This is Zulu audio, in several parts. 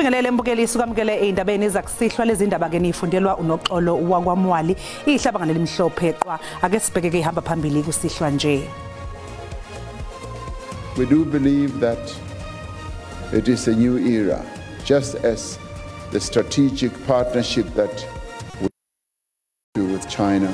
Sikubingelele mbukeli, sikwamukele ey'ndabeni ezakusihlwa. Lezi ndaba ke nifundelwa uNoxolo wakwaMwali. Ihlabanga lelimhlophe qwa. Ake sibheke ke ihamba phambili kusihlwa nje. We do believe that it is a new era, just as the strategic partnership that we do with China.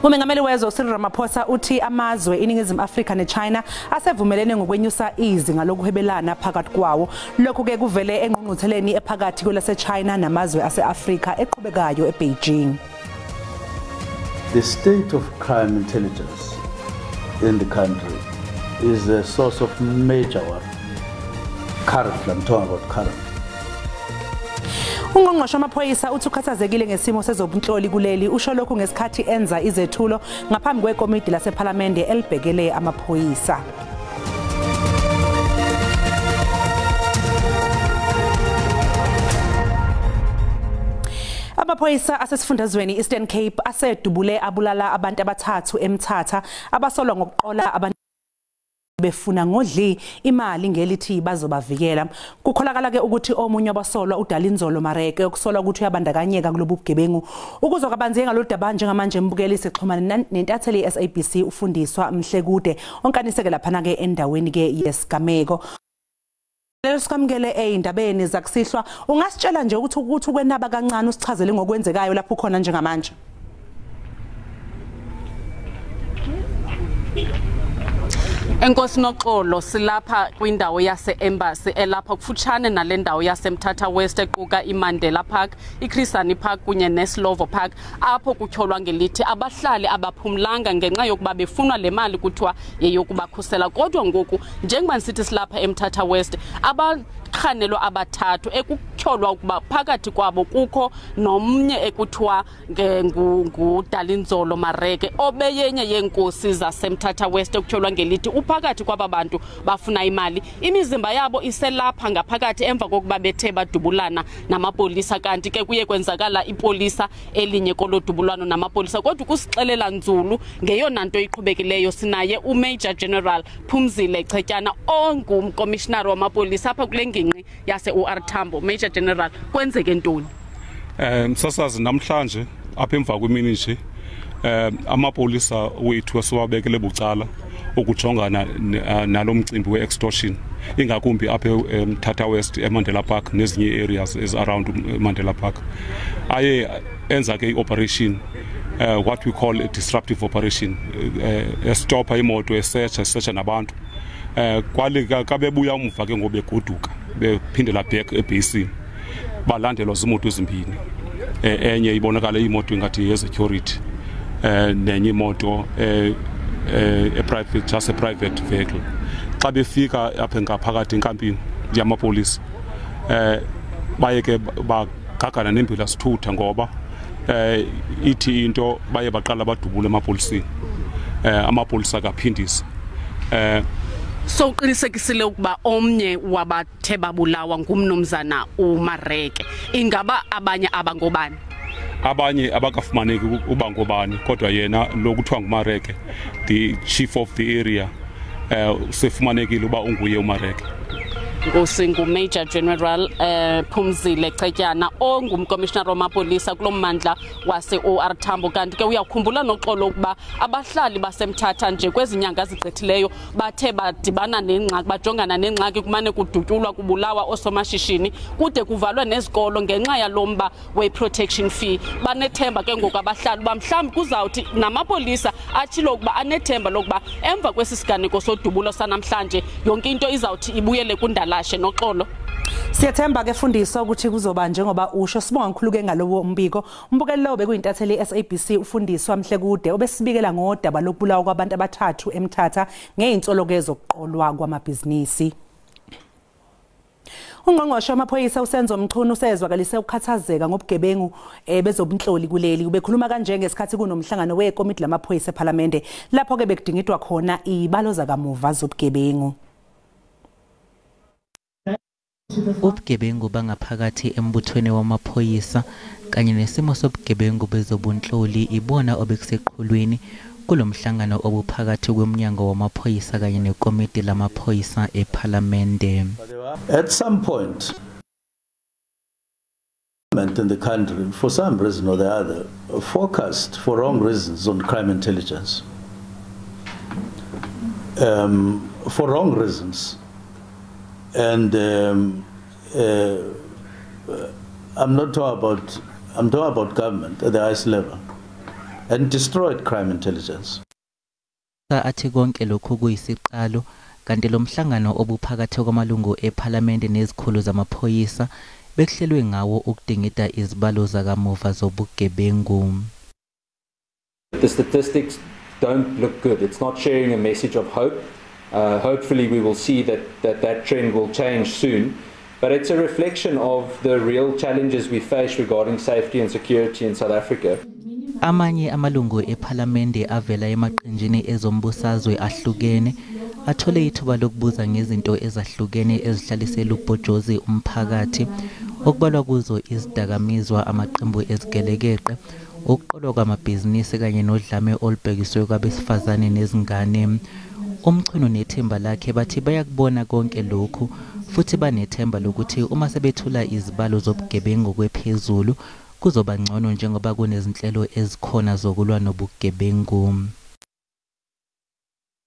Umengameli wezwe Cyril Ramaphosa uthi amazwe iNingizimu Afrika neChina asevumelene ngokwenyusa izinga lokuhwebelana phakathi kwawo. Lokhu ke kuvele engqungqutheleni ephakathi kwelaseChina namazwe ase-Afrika eqhubekayo eBeijing. The state of crime intelligence in the country is a source of major worry. Currently, I'm talking about currently. Ungqongqoshe wamaphoyisa uthi ukhathazekile ngesimo sezobunhloli kuleli. Usho lokhu ngesikhathi enza izethulo ngaphambi kwekomidi lasePhalamende elibhekele amaphoyisa. Amaphoyisa asesifundazweni Eastern Cape asedubule abulala abantu abathathu eMthatha abasolwa ngokuqola abantu befuna ngodli imali ngelithi bazobavikela. Kukholakala ke ukuthi omunye wabasolwa uDalinzolo Mareke okusolwa ukuthi uyabandakanyeka kulobu bugebengu. Ukuzwa kabanzi ngalolu daba njengamanje mbukeli sixhumana nentatheli yeSABC uFundiswa Mhlekude onkaniseke laphana ke endaweni ke yesigameko. Lelo sikamukele ey'ndabeni zakusihlwa. Ungasitshela nje ukuthi ukwenaba kancane usichazele ngokwenzekayo lapho ukhona njengamanje. Enkosi Noxolo, silapha kwindawo yase-Embassy elapha kufutshane nale ndawo yaseMthatha West equka iMandela Park, iChris Hani Park kunye neSlovo Park, apho kutyholwa ngelithi abahlali abaphumlanga ngenxa yokuba befunwa le mali kuthiwa yeyokubakhusela. Kodwa ngoku njengoba ndisithi silapha eMthatha West, abarhanelwa abathathu ekutyholwa ukuba phakathi kwabo kukho nomnye ekuthiwa nguDalinzolo Mareke obeyenye yeenkosi zaseMthatha West ekutyholwa ngelithi phakathi kwaba bantu bafuna imali. Imizimba yabo iselapha ngaphakathi emva kokuba bethe badubulana namapolisa, kanti ke kuye kwenzakala ipolisa elinye kolodubulwano namapolisa. Kodwa ukusixelela nzulu ngeyona nto iqhubekileyo sinaye uMajor General Phumzile Cetyana ongumkomishinari wamapolisa apha kule ngingqi yase-OR Tambo. Major General, kwenzeke ntoni? Msasazi, namhlanje apha emva kwemini nje amapolisa wethu esiwabekele bucala ukujongana nalo mcimbi we-extortion, ingakumbi apha eMthatha West, eMandela Park nezinye areas around Mandela Park, aye enza ke i-operation, what we call a disruptive operation, estopha imoto, esearcha nabantu. Kwale kabebuya umva ke ngoku begoduka bephindela back ebhasini, balandelwa zimoto ezimbini. Enye ibonakala imoto ingathi ye-security, nenye imoto a private, just a private vehicle. Xa befika apha ngaphakathi enkampini yamapolisa, baye ke bagagana nembila sithutha ngoba ithi into baye baqala badubula emapoliseni. Amapolisa akaphindisa. So uqinisekisile ukuba omnye wabathe babulawa ngumnumzana uMareke. Ingaba abanye abangobani? Abanye abakafumaneki uba ngobani, kodwa yena lo kuthiwa nguMareke, the chief of the area, sefumanekile uba unguye uMareke. Nkosi, nguMajor General Phumzile Cetyana ongumkomishinari wamapolisa kulo mmandla wase-OR Tambo. Kanti ke uyakhumbula Noxolo ukuba abahlali baseMthatha nje kwezi nyanga zigqithileyo bathe badibana nengxaki, bajongana nengxaki, kumane kudutyulwa kubulawa oosomashishini, kude kuvalwe nezikolo ngenxa yalo mba we-protection fee. Banethemba ke ngoku abahlali uba mhlawumbi kuzawuthi namapolisa atshilo ukuba anethemba lokuba emva kwesi siganeko sodubulo sanamhlanje yonke into izawuthi ibuyele kundala. Noxolo. Siyathemba ke Fundiswa ukuthi kuzoba njengoba usho. Sibonga kakhulu ke ngalowo mbiko. Umbukeli lo bekuyintatheli yeSABC uFundiswa Mhlekude obesibikela ngodaba lokubulawa kwabantu abathathu eMthatha ngezinsolo ke zokuqolwa kwamabhizinisi. Ungqongqoshe wamaphoyisa uSenzo Mchunu usezwakalise ukukhathazeka ngobugebengu bezobunhloli kuleli. Ubekhuluma kanje ngesikhathi kunomhlangano wekomiti lamaphoyisa ePhalamende lapho ke bekudingidwa khona izibalo zakamuva zobugebengu. Ubugebengu bangaphakathi embuthweni wamaphoyisa kanye nesimo sobugebengu bezobunhloli ibona obekuseqhulwini Kulomhlangano obuphakathi kwemnyango wamaphoyisa kanye nekomiti lamaphoyisa ePhalamende. At some point in the country, for some reason or the other, focused for wrong reasons on crime intelligence. For wrong reasons. And I'm not talking about, I'm talking about government at the highest level, and destroyed crime intelligence. Athi konke lokhu kuyisiqalo kanti lo mhlangano obuphakathi kwamalungu ePhalamende nezikhulu zamaphoyisa bekuhlelwe ngawo ukudingida izibalo zakamuva zobugebengu. The statistics don't look good. It's not sharing a message of hope. Hopefully we will see that trend will change soon. But it's a reflection of the real challenges we face regarding safety and security in South Africa. Amanye amalungu ePhalamende avela emaqenjini ezombusazwe ahlukene athole ithuba lokubuza ngezinto ezahlukene ezihlalisela ubhojozi umphakathi, okubalwa kuzo izidakamizwa, amaqembu ezigelekeqe, ukuqolwa kwamabhizinisi kanye nodlame olubhekiswe kwabesifazane nezingane. UMchunu nethimba lakhe bathi bayakubona konke lokhu futhi banethemba lokuthi uma sebethula izibalo zobugebengu kwephezulu kuzoba ngcono njengoba kunezinhlelo ezikhona zokulwa nobugebengu.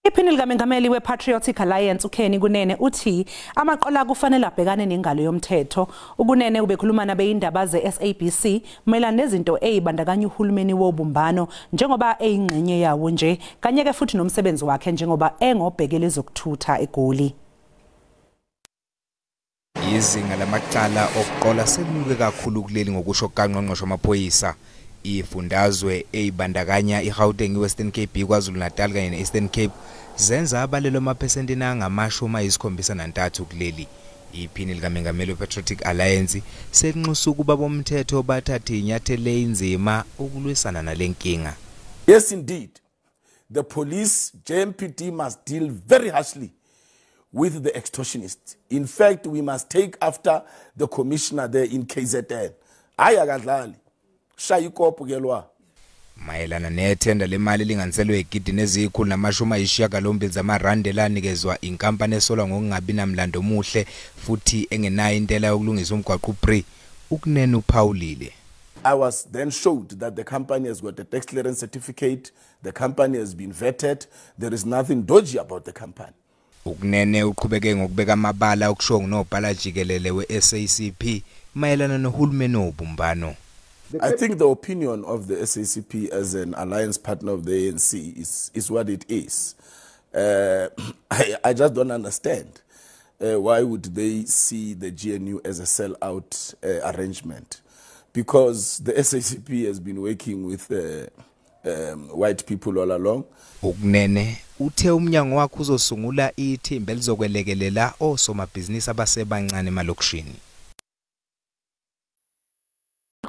Iphini likamengameli we-Patriotic Alliance uKenny Kunene uthi amaqola kufanele abhekane nengalo yomthetho. UKunene ubekhuluma nabeyindaba ze-SABC mayelana nezinto eyibandakanya uhulumeni wobumbano njengoba eyingxenye yawo nje, kanye-ke futhi nomsebenzi wakhe njengoba engobhekele ezokuthutha eGoli. Izinga lamacala okuqola selinyuke kakhulu kuleli ngokusho kukaNgqongqoshe wamaphoyisa. Ifundazwe eyibandakanya iGauteng, iWestern Cape, KwaZulu-Natal kanye neEastern Cape zenza abalelo amaphesenti angama-73 kuleli. Iphini likamengameli wePatriotic Alliance selinxusa ukuba bomthetho bathathe inyathelo elinzima ukulwisana nalenkinga. Yes indeed, the police, JMPD must deal very harshly with the extortionists. In fact, we must take after the commissioner there in KZN. Ayakadlali. Mayelana nethenda lemali elinganiselwe igidi ezikhulu nama-98 zamarandi elanikezwa inkampani esolwa ngokungabi namlando omuhle futhi engenayo intela yokulungisa umgwaqo uPre, uKunene uphawulile. I was then showed that the company has got a tax clearance certificate, the company has been vetted, there is nothing dodgy about the company. UKunene uqhubeke ngokubeka amabala okusho ngunobhala jikelele we-SACP mayelana nohulumeni wobumbano. I think the opinion of the SACP as an alliance partner of the ANC is what it is. I just don't understand why would they see the GNU as a sellout arrangement, because the SACP has been working with white people all along. UKunene uthe umnyango wakhe uzosungula ithimba elizokwelekelela osomabhizinisi abasebancane emalokishini.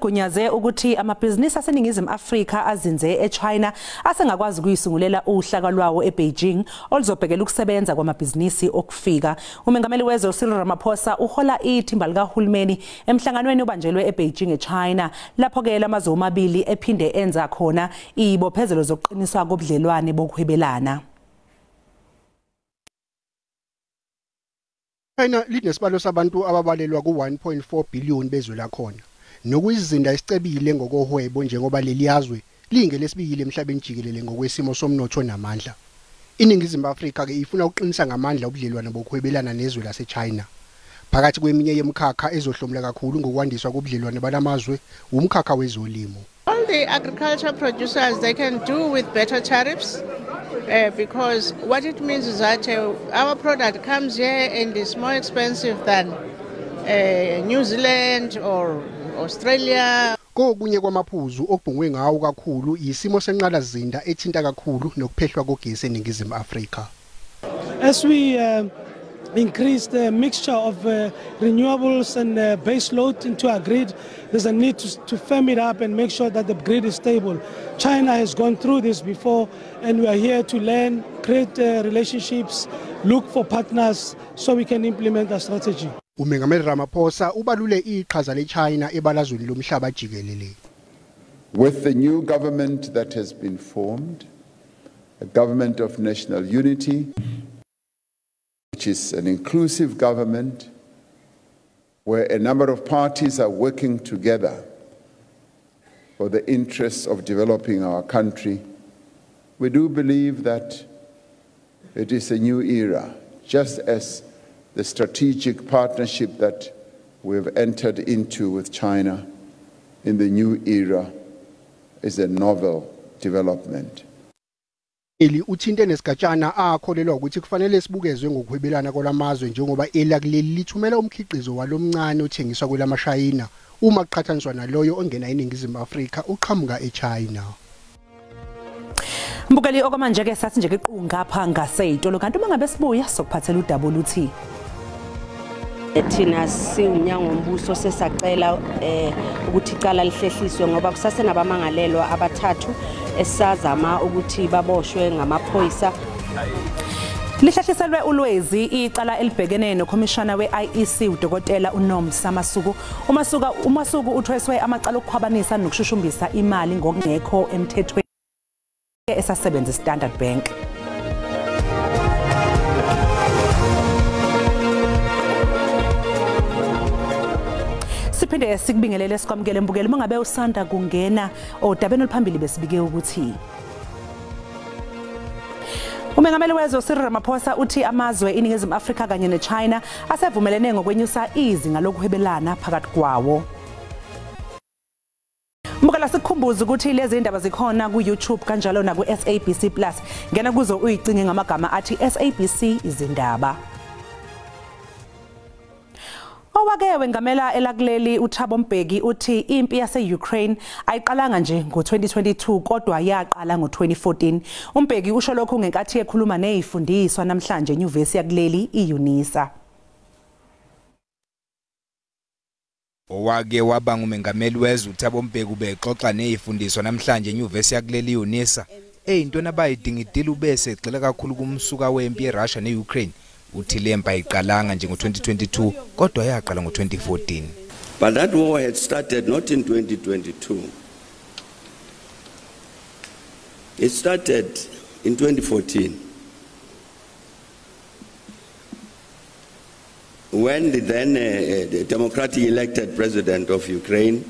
Gunyaze ukuthi amabhizinisi aseNingizimu Afrika azinze eChina asengakwazi ukuyisungulela uhlaka lwawo eBeijing oluzobhekela ukusebenza kwamabhizinisi okufika. Umengameli wezwe Cyril Ramaphosa uhola ithimba likahulumeni emhlanganweni obanjelwe eBeijing eChina, lapho-ke lamazwe omabili ephinde enza khona izibophezelo zokuqiniswa kobudlelwane bokuhwebelana. China linesibalo sabantu ababalelwa ku-1.4 billion bezwe lakhona, nokuyizinda esicebile ngokohwebo njengoba leli yazwe lingelesibili emhlabeni jikelele ngokwesimo somnotho namandla. INingizimu Afrika ke ifuna ukuqinisa ngamandla ubudlelwano bokuhwebelana nezwe laseChina. Phakathi kweminye yemikhakha ezohlomula kakhulu ngokwandiswa kobudlelwano balamazwe umkhakha wezolimo. All the agriculture producers, they can do with better tariffs because what it means is that our product comes here and is more expensive than New Zealand or Australia. Kokunye kwamaphuzu okubhungwe ngawo kakhulu isimo senqalazinda ethinta kakhulu nokuphehlwa kogesi eNingizimu Afrika. As we increase the mixture of renewables and base load into our grid, there's a need to firm it up and make sure that the grid is stable. China has gone through this before, and we are here to learn, create relationships, look for partners so we can implement our strategy. Umengameli Ramaphosa ubalule iqhaza leChina ebalazweni lomhlaba jikelele. With the new government that has been formed, a government of national unity, which is an inclusive government where a number of parties are working together for the interests of developing our country. We do believe that it is a new era, just as the strategic partnership that we have entered into with China in the new era is a novel development. Eli uthinte nesigatshana akholelwa ukuthi kufanele sibukezwe ngokuhwebelana kwalamazwe njengoba elakuleli lithumela umkhiqizo walomncane othengiswa kwelamashayina uma kuqhathaniswa naloyo ongena eNingizimu Afrika uqhamuka eChina. Mbukeli okwamanje ke sathi nje ke qu ngapha ngaseyitolo kanti uma ngabe sibuya sokuphathela udaba oluthi thina siwumnyango wombuso sesacela ukuthi icala lihlehliswe ngoba kusasenabamangalelwa abathathu esazama ukuthi baboshwe ngamaphoyisa. Lihlehliselwe ulwezi icala elibhekene nokhomishana we-IEC udokotela uNomsa Masuku. uMasuku uthweswe amacala okukhwabanisa nokushushumbisa imali ngokungekho emthethweni esasebenza Standard Bank. Siphinde sikubingelele sikwamukele mbukeli mangabe usanda kungena odabeni oluphambili besibike ukuthi umengameli wezwe Cyril Ramaphosa uthi amazwe iNingizimu Afrika kanye neChina asevumelene ngokwenyusa izinga lokuhwebelana phakathi kwawo. Mbukela sikukhumbuza ukuthi lezi indaba zikhona ku YouTube kanjalo na ku SABC Plus. Ngena kuzo uyicinge ngamagama athi SABC izindaba. Owake wengamela elakuleli uThabo Mbeki uthi impi yase-Ukraine ayiqalanga nje ngo-2022 kodwa yaqala ngo-2014. uMbeki usho lokhu ngenkathi ekhuluma nezifundiswa namhlanje enyuvesi yakuleli iUnisa. Owake waba ngumengameli wezwe uThabo Mbeki ubexoxa nezifundiswa namhlanje enyuvesi yakuleli iUnisa. Eyintweni abayidingidile ubese egxila kakhulu kumsuka wempi yeRussia neUkraine. Uthi lempi ayiqalanga nje ngo-2022 kodwa yaqala ngo-2014. But that war had started not in 2022. It started in 2014. When the then the democratically elected president of Ukraine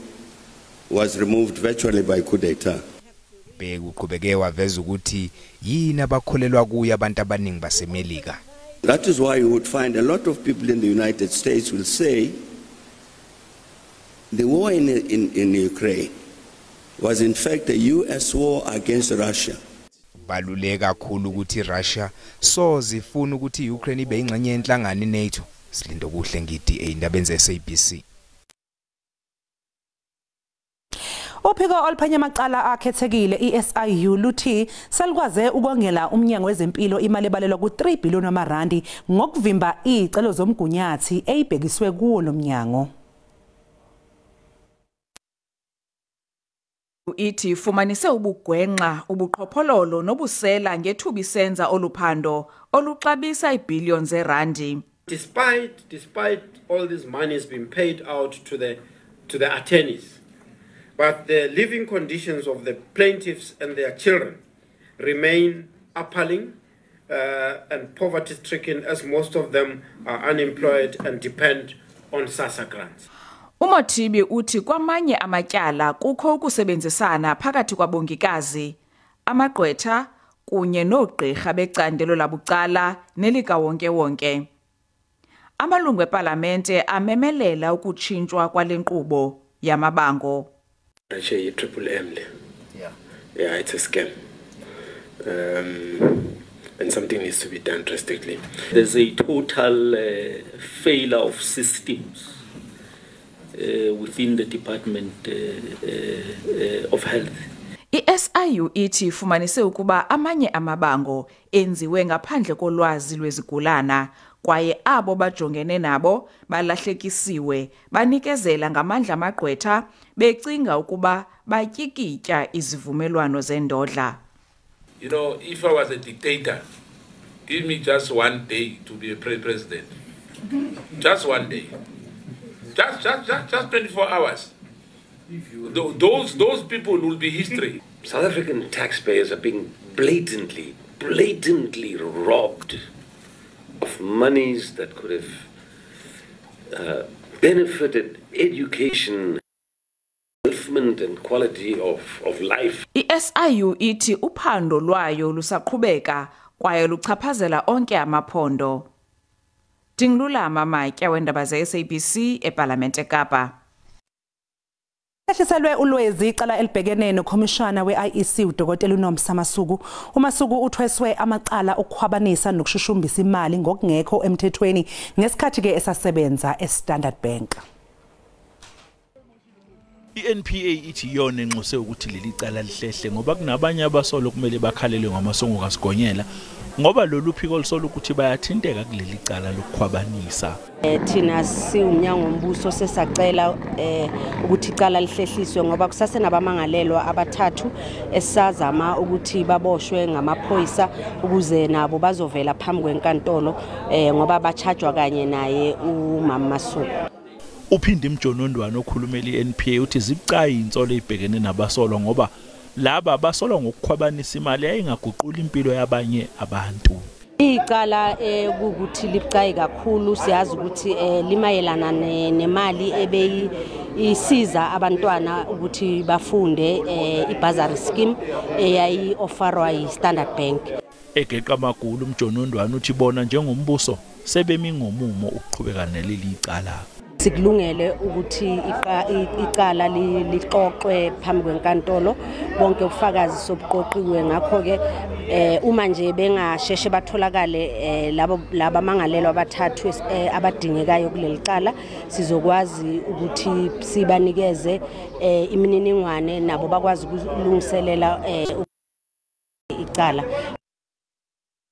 was removed virtually by coup d'etat. Mbeki uqhubeke waveza ukuthi yini abakholelwa kuyo abantu abaningi baseMelika. That is why you would find a lot of people in the United States will say the war in Ukraine was in fact a US war against Russia. Baluleka kakhulu ukuthi Russia sozifuna ukuthi iUkraine ibe ingxenye yenhlangano iNATO. Silindo kuhle ngiDA indaba ze-SABC. Uphiko oluphenya amacala akhethekile iSIU luthi selikwaze ukongela umnyango wezempilo imali ebalelwa ku3 billion wamarandi ngokuvimba izicelo zomgunyathi eyibhekiswe kuwo lomnyango. Ithi ifumanise ubugwenxa, ubuqhophololo nobusela ngethuba isenza oluphando oluxabisa iibhiliyoni zeerandi. Despite all this money has been paid out to the attorneys, but the living conditions of the plaintiffs and their children remain appalling and poverty-stricken, as most of them are unemployed and depend on SASSA grants. UMothibi uthi kwamanye amatyala kukho ukusebenzisana phakathi kwabongikazi, amagqwetha kunye noogqirha becandelo labucala nelikawonke-wonke. Amalungu epalamente amemelela ukutshintshwa kwale nkqubo yamabango. Triple M. Yeah, it's a scam. And something needs to be done drastically. There's a total failure of systems within the Department of Health. I-SIU ithi ifumanise ukuba amanye amabango enziwe ngaphandle kolwazi lwezigulana kwaye abo bajongene nabo balahlekisiwe banikezela ngamandla amagqwetha becinga ukuba batyikitya izivumelwano zendodla. You know, if I was a dictator, give me just one day to be a president. Just one day. Just 24 hours. Those people will be history. South African taxpayers are being blatantly blatantly robbed of monies that could have benefited education, upliftment and quality of life. I-SIU ithi uphando lwayo lusaqhubeka kwaye luchaphazela onke amaphondo. Ndingululama Matya wendaba ze-SABC ePalamente eKapa. Ehliselwe ulwezi icala elibhekene nokhomishana we-IEC uDokotela uNomsa Masuku. UMasuku uthweswe amacala okukhwabanisa nokushushumbisa imali ngokungekho emthethweni ngesikhathi ke esasebenza eStandard Bank. I-NPA ithi iyona enxuse ukuthi leli cala lihlehle ngoba kunabanye abasolo kumele bakhalelwe ngamasongo kaSigonyela ngoba lolu phiko olusola ukuthi bayathinteka kuleli cala lokukhwabanisa. Thina siwumnyango wombuso sesacela ukuthi icala lihlehliswe ngoba kusasenabamangalelwa abathathu esazama ukuthi baboshwe ngamaphoyisa ukuze nabo bazovela phambi kwenkantolo ngoba bachajwa kanye naye umama Masuku. Uphinde Mjonondwane okhulumela iNPA uthi zibucayi insolo ezibhekene nabasolwa ngoba laba basolwa ngokukhwabanisa imali ayingaguqula impilo yabanye abantu. Icala ukuthi libucayi kakhulu, siyazi ukuthi limayelana nemali ebeyisiza abantwana ukuthi bafunde i-bursary scheme eyayi-offerwa yi-Standard Bank. Egeqa amagulu uMjonondwane uthi bona njengombuso sebemi ngomumo ukuqhubeka naleli icala. Sikulungele ukuthi icala lixoxwe phambi kwenkantolo, bonke ubufakazi sobuqoqiwe, ngakho-ke uma nje bengasheshe batholakale labo labamangalelwa abathathu abadingekayo kuleli cala, sizokwazi ukuthi sibanikeze imininingwane nabo bakwazi ukulungiselela icala.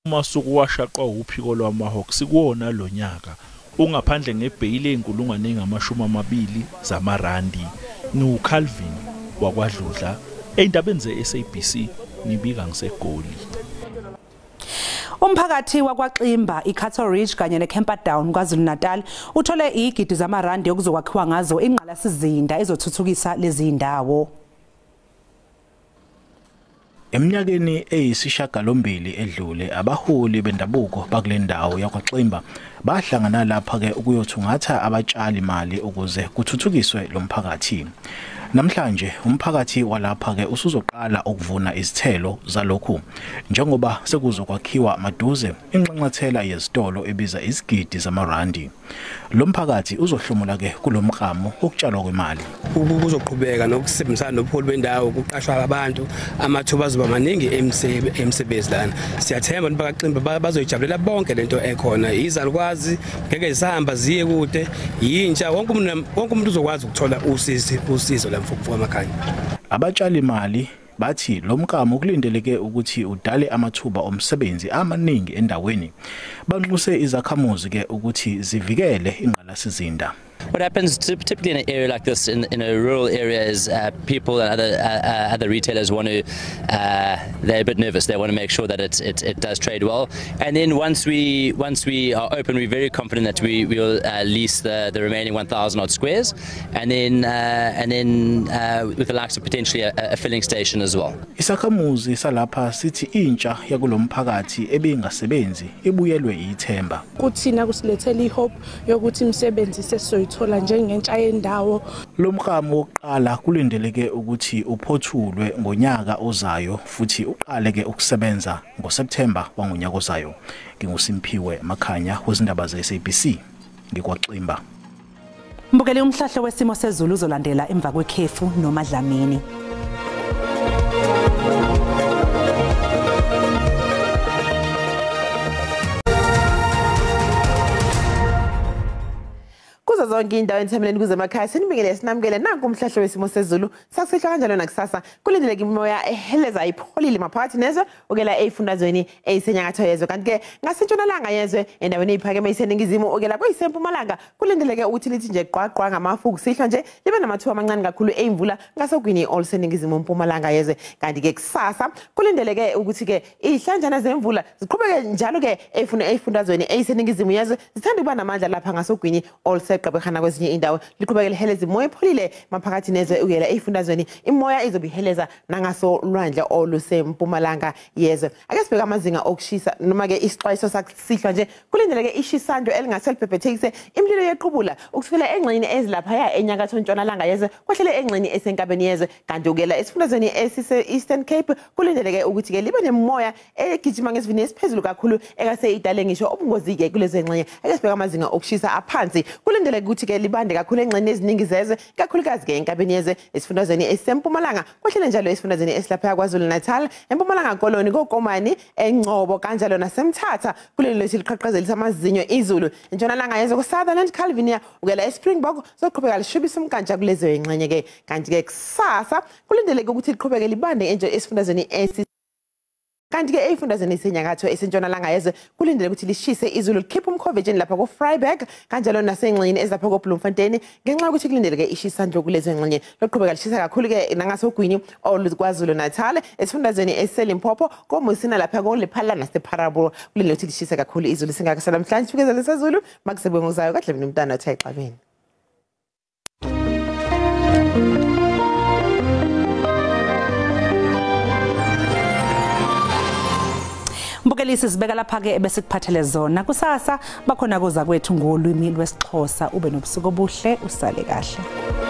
UMasuku washaqwa uphiko lwamaHawks kuwona lo nyaka ungaphandle ngebheyili enkulungwane engama-20 zamarandi. NguCalvin wakwaDludla ey'ndabeni ze-SABC, ngibika ngiseGoli. Umphakathi wakwaXimba, iCattle Ridge kanye neCamperdown KwaZulu-Natal uthole igidi zamarandi okuzokwakhiwa ngazo ingqalasizinda ezothuthukisa lezi ndawo. Eminyakeni eyisishiyagalombili edlule, abaholi bendabuko bakule ndawo yakwaXimba bahlangana lapha-ke ukuyothungatha abatshali mali ukuze kuthuthukiswe lo mphakathi. Namhlanje umphakathi walapha-ke usuzoqala ukuvuna izithelo zalokhu njengoba sekuzokwakhiwa maduze inxanxathela yezitolo ebiza izigidi zamarandi. Lo mphakathi uzohlomula-ke kulo mklamo wokutshalwa kwemali. Kuzoqhubeka nokusebenzisana nobuholi bendawo, kuqashwa abantu, amathuba azoba maningi emsebenzi lana. Siyathemba abantu bakaXimba bazoyijabulela bonke lento ekhona. Izalukwazi ngeke zihamba ziye kude, yintsha, wonke umuntu uzokwazi ukuthola usizo la emakhaya. Abatshali mali bathi lo mklamo kulindeleke ukuthi udale amathuba omsebenzi amaningi endaweni. Banxuse izakhamuzi ke ukuthi zivikele ingqalasizinda. What happens typically in an area like this, in a rural area, is people and other retailers want to, they're a bit nervous. They want to make sure that it does trade well. And then once we are open, we're very confident that we will lease the remaining 1,000 odd squares, and then with the likes of potentially a filling station as well. Isakhamuzi salapha sithi intsha yakulomphakathi ebingasebenzi ibuyelwe ithemba. Kuthina kusilethela ihope yokuthi imisebenzi sesizoyithola njengentsha yendawo. Lo mklamo wokuqala kulindeleke ukuthi uphothulwe ngonyaka ozayo futhi uqale ke ukusebenza ngoSeptember wangonyaka ozayo. NginguSimphiwe Makhanya wezindaba ze-SABC ngikwaXimba. Mbukeli, umhlahlo wesimo sezulu uzolandela emva kwekhefu noMadlamini. Kuzo zonke indawo enithameleni kuzemakhaya sinibingelele sinamukele nanku umhlahlo wesimo sezulu sakusihlwa kanjalo nakusasa. Kulindeleke imimoya eheleza ipholile maphakathi nezwe ukela eyifundazweni eyisenyakatho yezwe, kanti ke ngasentshonalanga yezwe endaweni eyiphakeme iseningizimu ukela kuyisempumalanga kulindeleke ukuthi lithi nje gqwagqwa ngamafu kusihlwa nje libe namathuba amancane kakhulu eyimvula ngasogwini oluseningizimu mpumalanga yezwe. Kanti ke kusasa kulindeleke ukuthi ke ihlanjana zemvula ziqhubeke njalo ke eyifundazweni eyiseningizimu yezwe zithanda ukuba namandla lapha ngasogwini oluseqe Gqeberha kwezinye indawo. Liqhubeke liheleza imoya epholile maphakathi nezwe ukuyela ey'fundazweni. Imoya izobe iheleza nangasolwandle olusempumalanga yezwe. Ake sibheke amazinga okushisa noma-ke isixwayiso sakusihlwa nje. Kulindeleke ishisando elingase libhebhethekise imililo yequbula ukusukela engxenyeni ezilaphaya enyakatho ntshonalanga yezwe kwehlele engxenyeni esenkabeni yezwe. Kanti ukuyela esifundazweni esise-Eastern Cape kulindeleke ukuthi-ke libe nemoya egijima ngesivinini esiphezulu kakhulu ekase idale ngisho ubungozi-ke kulezo ngxenye. Ake sibheke amazinga okushisa aphansi. Kulindeleke ukuthi-ke libande kakhulu engxenyeni eziningi zezwe, kakhulukazi-ke enkabeni yezwe, esifundazweni esisempumalanga kwehlele njalo esifundazweni esilaphaya KwaZulu-Natal, eMpumalanga Koloni, koKomani, eNgcobo kanjalo naseMthatha. Kuleli lethi liqhaqhazelisa amazinyo izulu. Entshonalanga yezwe ku-Sutherland, Calvinia ukuyela eSpringbok zoqhubeka lishubisa umkantsha kulezo ngxenye-ke. Kanti-ke kusasa kulindeleke ukuthi liqhubeke libande nje esifundazweni esi kanti-ke ey'fundazweni esenyakatho esentshonalanga yezwe kulindele ukuthi lishise izulu likhiphe umkhovetsheni lapha ko-Freiburg kanjalo nasengxenyeni ezilapha ko-Bloemfontein ngenxa yokuthi kulindeleke ishisandlo kulezo ngxenye. Loqhubeka lishisa kakhulu-ke nangasogwini oluKwaZulu-Natal, esifundazweni esiseLimpopo, koMusina lapha koLephala naseParabolo kulindele ukuthi lishise kakhulu izulu. Singaka namhlanje sifikezele sezulu makusebwe ngozayo kahle mina umntana othe exabeni. Mbukelisi sibeka lapha ke ebesikuphathele zona. Kusasa bakhona kuza kwethu ngolwimi lwesiXhosa. Ube nobusuku obuhle, usale kahle.